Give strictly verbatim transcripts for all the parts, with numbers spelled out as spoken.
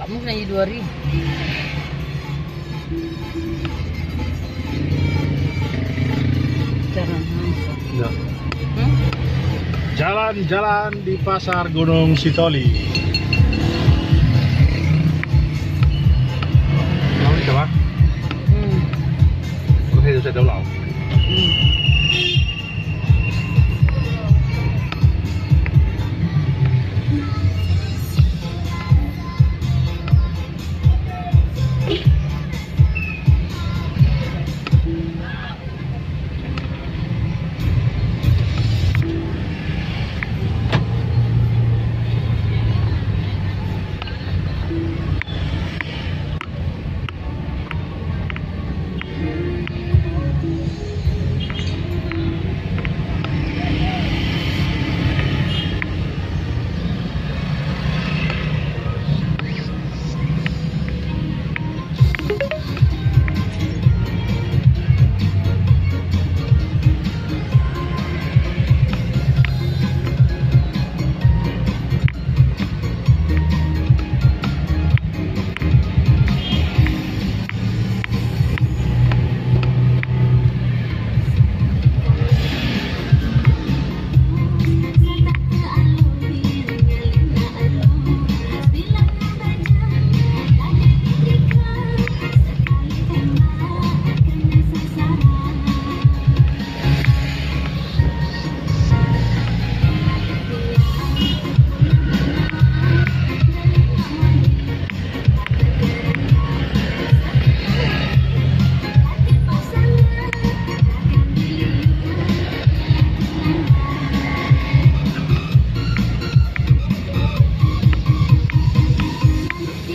Mungkin hanya dua ribu. Jarang masuk. Ya. Hmm? Jalan-jalan di Pasar Gunung Sitoli. Mau dicoba? Hmm. Oke, sudah ulau. Hmm.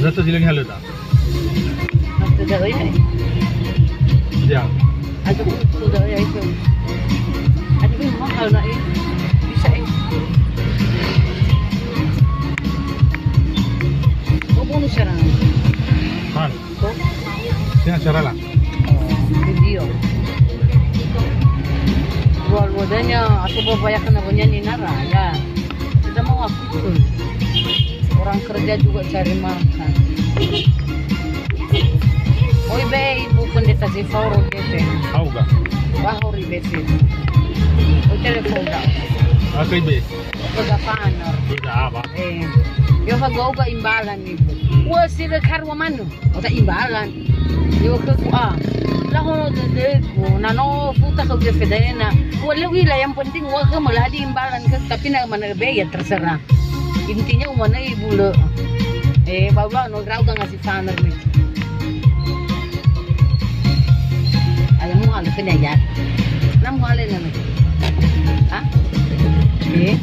Berapa sih lagi halus, tak? Satu da'ö ya. Ya. Aduh, satu da'ö ya itu. Aduh, mahal nak, eh. Bisa, eh. Oh, bonus sekarang. Hal. Kok? Sina cara lah. Oh, video. Luar modalnya, aku bawa bayar kena punya ni nara, ya. Kita mau aku tuh. Orang kerja juga cari makan. Oi be, ibu pendeta Zefiro gitu. Tahu gak? Wah, ori be sih. Oi, telepon gak? Aku ibe. Udah panar. Udah apa? Eh, yo hago-hago imbalan ibu. Wah, sih, karua manu. Ota imbalan. Yo khögu a. Laho dödögu, na no futa khögu fedena. Wa lö u'ila, yang penting wa khöma lö hadia imbalan khögu, tapi na manö be ya terserah. Intinya umanö ibu lö. Eh, ba ula no ndra'ugö ngasi faner mi. Ada muhalö kenya ya. Na muhalö na. Ha? Eh.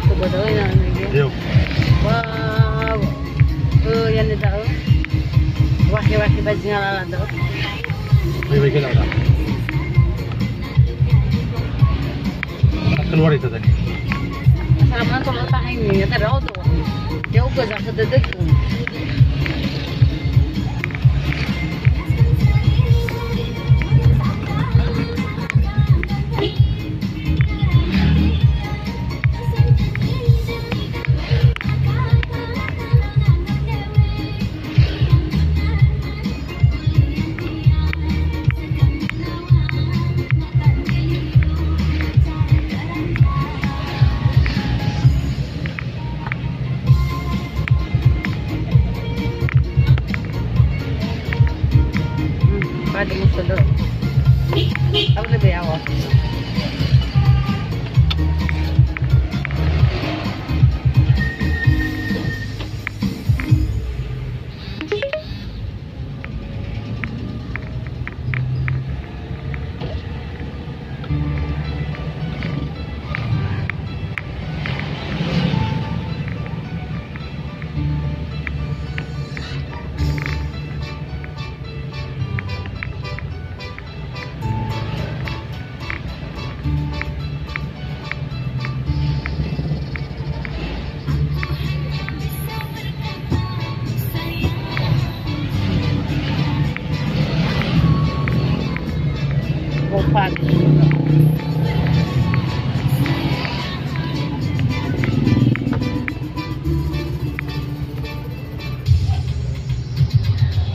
Coba tahu ya, ini dia. Yuk. Wow. Eh, yang dia tahu. Wah, wah, bajingan lah tahu. Baik, baik, baik. Keluar itu tadi. Sama tuh letak ini, ya, taruh tuh. Ya, udah, jangan sedikit. Ada musuh dulu. Apa lebih awal? Gopak.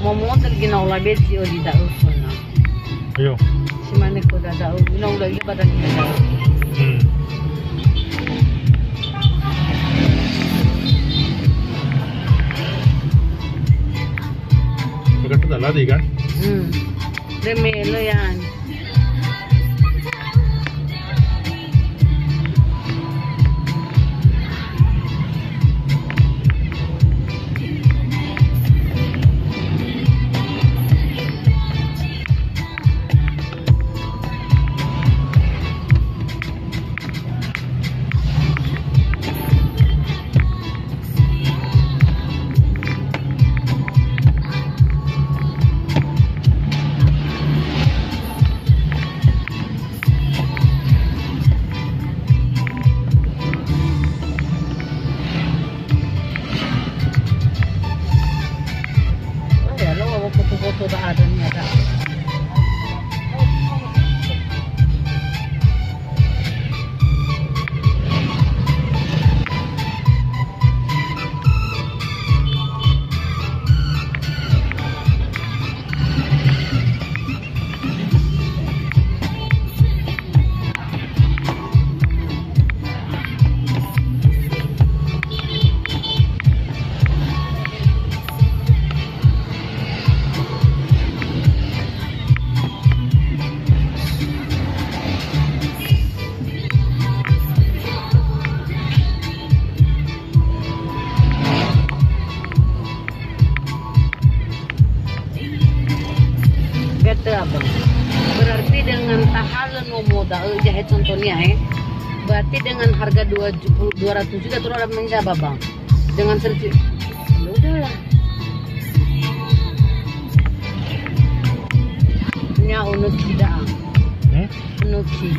Momodel gina ola bezi oli da'ö fona. Ayo. Si mane ko da da'ö, gina ola iya ba da'ö. Hmm. Bekas da lari kan? Hmm. Demelo yan. Oh, ya, lo, foto-foto tak ada ni ada. Gete, Abang. Berarti dengan tahalö nomo da'ö, jahe contohnya, eh. Berarti dengan harga dua puluh, dua ratus juta terus ada menjawab, Bang. Dengan seratus, ya udahlah. Ini ono tidak. Hmm? Noki.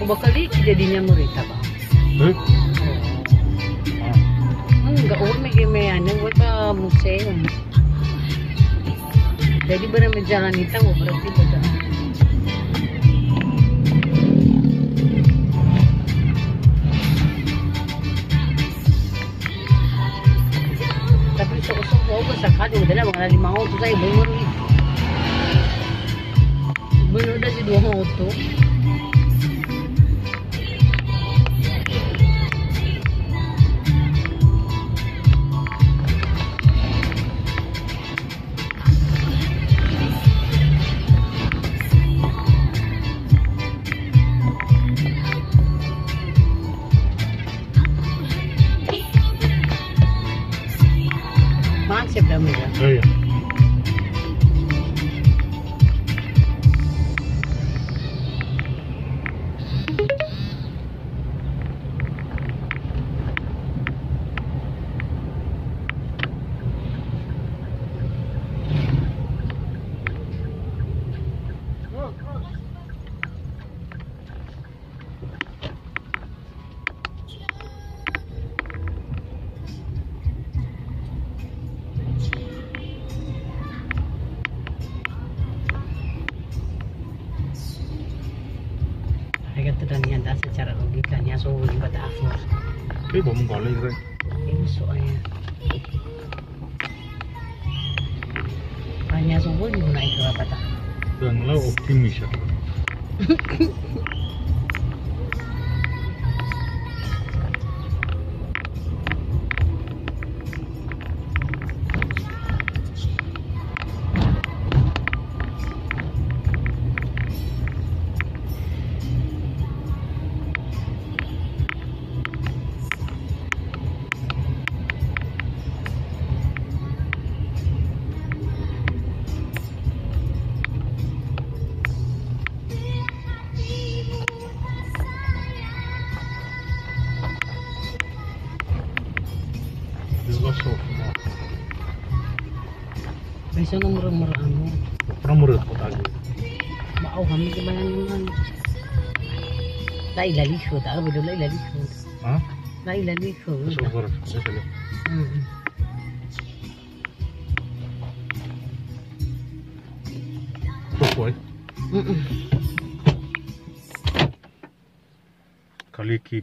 Oh, bakal iki jadinya mereka, Bang. Hah? Enggak, oh, mege me anu, oh, ke museum. Jadi, barang menjalani tahu berarti betul. Tapi sok-sok, oh, sakali udah lah, mengenai lima orang tuh saya belum. Belum ada si dua orang tuh. Kata niha da secara logika, niha so wuli ba ta'afo. Eh, ba mungkale, Re. Ini soalnya. Hanya so wuli naik ke apa tak? Yang lau optimis ya. Bisa nomor-nomor anu. Nomor kota aja. Mau kami kebanyakan. Lai laliho, tak ada, lai laliho. Hah? Lai laliho. Syukur, syukur. Hmm. Syukur. Mm-mm. Kaliki